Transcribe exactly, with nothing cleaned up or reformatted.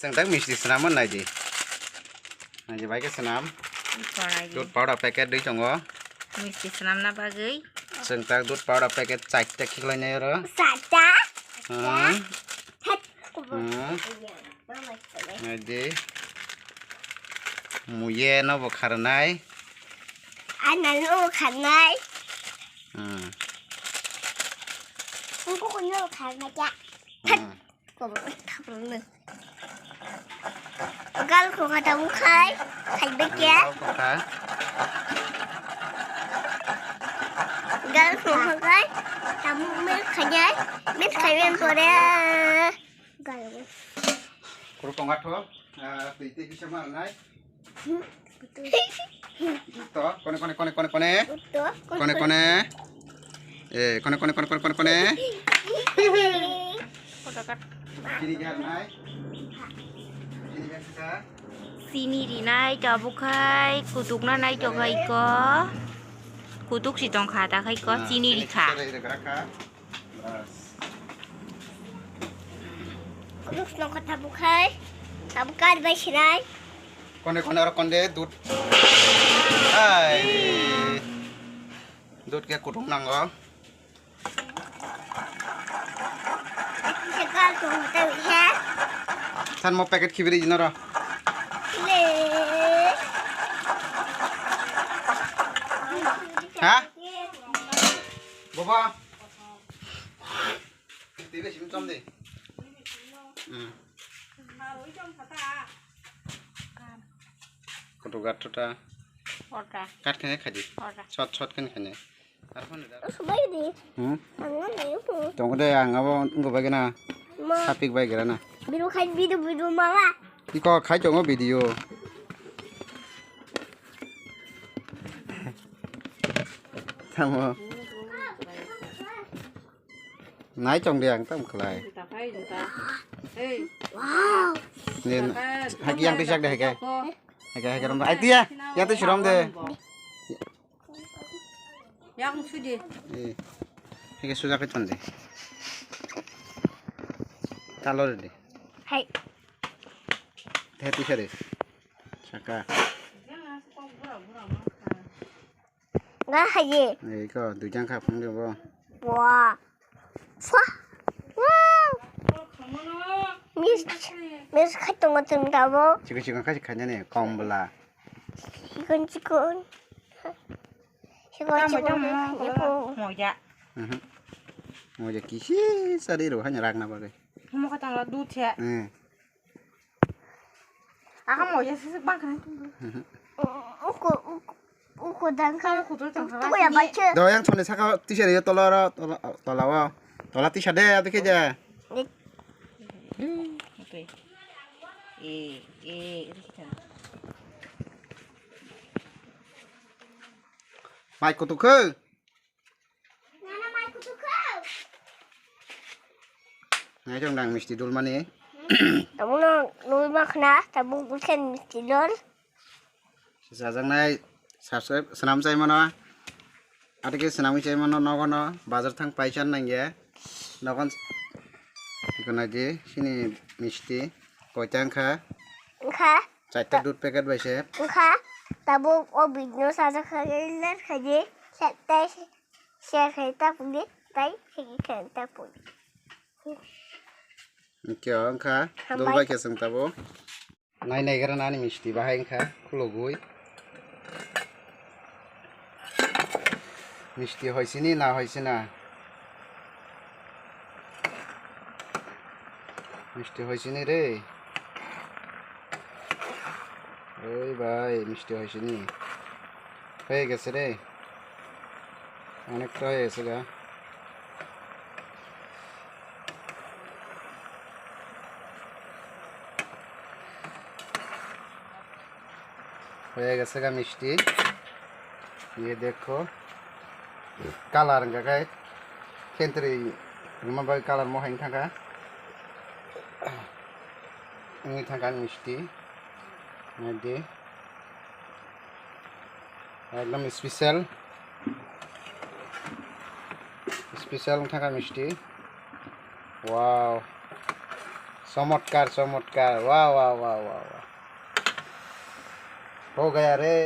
Chwng tak misti swnam naidi. Naidi bai khe swnam. Tonai di. Dudh powder packet dui tongo. Misti swnamna bagwi. Chwng tak dudh powder packet chaita khiklai nai oro. Chaita? Hmm. Thek. Hmm. Naidi. Muye no bo kharnai. Ana no kharnai. Hmm. Ko ko no kharnai ya. Hmm. Gal ko kata bukhai, khai beke. Gal ko kha. Gal ko kha kai, tamu me khanyai, me khayen pore. Gal ko. Kuru tonga tho, ah, tei tei kisa mar nai. To, kone, kone, kone, kone, kone. To, kone, kone, kone. Eh, kone, kone, kone, kone, kone, kone. Kini gak nai. Kini gak sisa. Chini rinai tabuk khai, kutuk na nai to khai ko. Kutuk si tong kha, ta khai ko, ah, chini ri kha. Chini ri kha. Bas. Kutuk si tong kha tabuk khai. Tabuk khai bai sinai. Kone, kone, oro konde, dudh. Hai. Dudh ke kutung nango. Than mo packet khibiri jino ro. Ha? Boba. Tini sim chom de. Hmm. Kutu gat tuta. Order. Kat kene khaji. Order. Shot shot kene kene. Subai di. Hmm? Ang nang ayo ko. Tong de ang abo ngo bagena. Ma. Sapik bai gerana. Biru khai biru biru mama. Iko khai tongo video. Tamo. Nai chong de ang tam khlai. Wow. Nin haki yang tisak de hake. Hake hake rom. Ai tia, yang tu suram de. Yang sudi. Eh. Hake suja ke chon de. Talo de. Hai. Te tu sare. Saka. Ga haye. Ei ko, dui jang kha phung de bo. Wa. Fwa. Wow. Mis, mis khai tongo chwng tabuk. Chikon chikon khai khaina ni kombla. Chikon chikon. Chikon chikon. Moja. Mhm. Moja kisi sari ro hanya rakna bagwi. Mo kha tangla dut ya. Eh. Aha mo ya sisi bang kana tu. Uko uko uko dang ka. Uko tu tang ka. Uko ya bacha. Do yang chone saka tisa re tola ro tola tola wa. Tola tisa de atu ke ja. Okay. Eh eh ini kita. Mai kutu ke. Nai jong dang misti dul mani. Tabuk no nui makhna, tabuk bulkhen misti dul. Jajaknai subscribe swnam chai mano. Atike swnamwi chai mano nogo no bazar thang paisa nangya. Nogon ikona je sini misti koita wngkha. Wngkha. Chaita dud packet bai se. Wngkha. Tabuk o video sajak kha ler khaje. Sep tai. Share khai ta puli, tai share khai ta puli. Kyo wngkha, hambai. Dol bai khe chwng tabuk. Nai nai gra nani misti bahai wngkha, khulugwi. Misti hoisini na hoisina. Misti hoisini re. Oi bai, misti hoisini. Hoi gese re. Onekta hoi gese ga. Hoi gese ga misti. Ye dekho. Color hwnkha khe kentri rwma bai color mo hai wngkha kha. Wngwi thangkha misti. Naidi. Ekdom special. Special wngkha kha misti. Wow. Chomotkar, chomotkar. Wow, wow, wow, wow, wow. Ho gaya re.